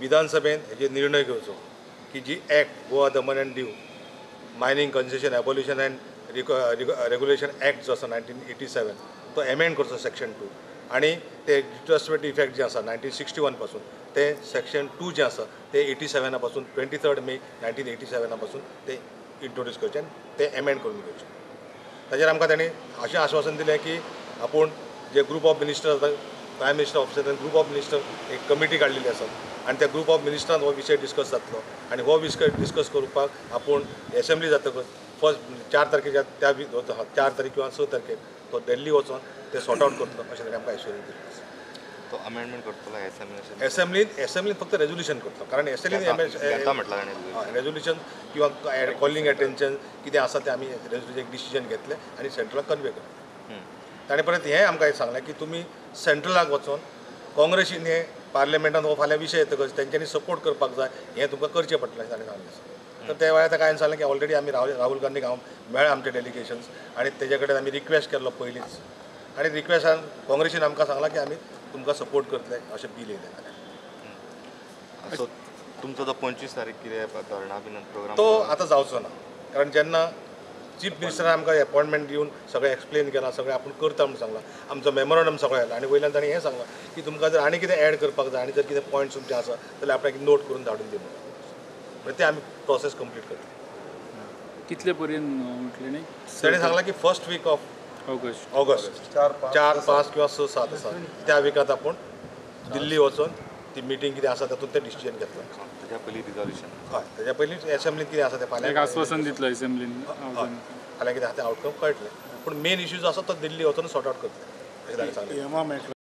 विधानसभेन हेजेर निर्णय घेवचो की जी act Goa Daman and Diu mining concession abolition and regulation act जो आसा 1987 तो एमेंड करचो सेक्शन 2 आनी ते रिट्रोस्पेक्टिव इफेक्ट जे आसा 1961 पासून ते सेक्शन 2 जे आसा ते 87 पासून 23 मे 1987 पासून ते इंट्रोड्यूस करचे आनी ते एमेंड करून घेवचे. ताजेर आमकां तांणी अशें आश्वासन दिलें की आपूण जे ग्रुप ऑफ मिनिस्टर आसा प्रायम मिनिस्टर ऑफिसांतल्यान ग्रुप ऑफ मिनिस्टर एक कमिटी काडलेली आसा आनी त्या ग्रुप ऑफ मिनिस्टरान हो विशय डिस्कस जातलो आनी हो विशय डिस्कस करपाक आपूण एसेंब्ली जातकच फर्स्ट 4 तारखेच्या त्या 4 तारीख किंवा 6 तारखेक तो दिल्ली वचोन ते सॉर्ट आवट करतलो अशें ताणें आमकां एश्योरन्स दिलें. तो अमेंडमेंट करतलो एसेंब्लीन फक्त रेजोल्युशन करतलो कारण एसेंब्लीन रेजोल्युशन किंवा कॉलिंग अटेन्शन कितें आसा तें आमी रेजोल्युशन एक डिसिजन घेतलें आनी सेंट्रलाक कन्वे करतले. ताणें परत हें आमकां सांगलें की तुमी सेंट्रलाक वचोन काँग्रेसीन हे पार्लमेंटान हो फाल्यां विशय येतकच तेंच्यांनी सपोर्ट करपाक जाय हें तुमकां करचें पडटलें अशें ताणें सांगलें आसा. तर त्या वेळार ताका हांवें सांगलें की ऑलरेडी आमी राहुल गांधीक हांव मेळ्ळा आमचे डेलिगेशन्स आनी तेजे कडेन आमी रिक्वेस्ट केल्लो पयलींच आनी रिक्वेस्टान काँग्रेसीन आमकां सांगलां की आमी तुमकां सपोर्ट करतले अशें बील येयलें जाल्यार. सो तुमचो तो 25 तारीख कितें धरणां बीन प्रोग्राम तो आतां जावचो ना कारण जेन्ना चीफ मिनिस्टरान आमकां एपॉयंटमेंट दिवन सगळें एक्सप्लेन केलां सगळें आपूण करता म्हूण सांगलां आमचो मेमोरंडम सगळो आयला आनी वयल्यान ताणें हें सांगलां की तुमकां जर आनी कितें एड करपाक जाय आनी जर कितें पॉयंट्स तुमचे आसा जाल्यार आपणाक नोट करून धाडून दी म्हणून म्हणजे ते आमी प्रोसेस कंप्लीट करतले. कितले पर्यंत म्हटलें न्ही ताणें सांगलां की फर्स्ट वीक ऑफ ऑगस्ट 4, 5 किंवा 6, 7 आसा त्या विकात आपूण दिल्ली वचोन ती मिटींग कितें आसा तातूंत तें डिसिजन घेतलो. तेज्या पयलीं रिजोल्युशन हय तेज्या पयलीं एसेंब्लीन कितें आसा तें फाल्यां आश्वासन दितलो एसेंब्लीन फाल्यां कितें आसा तें आवटकम कळटलें पूण मेन इश्यू जो आसा तो दिल्ली वचून सॉर्ट आवट करतले अशें ताणें सांगलें.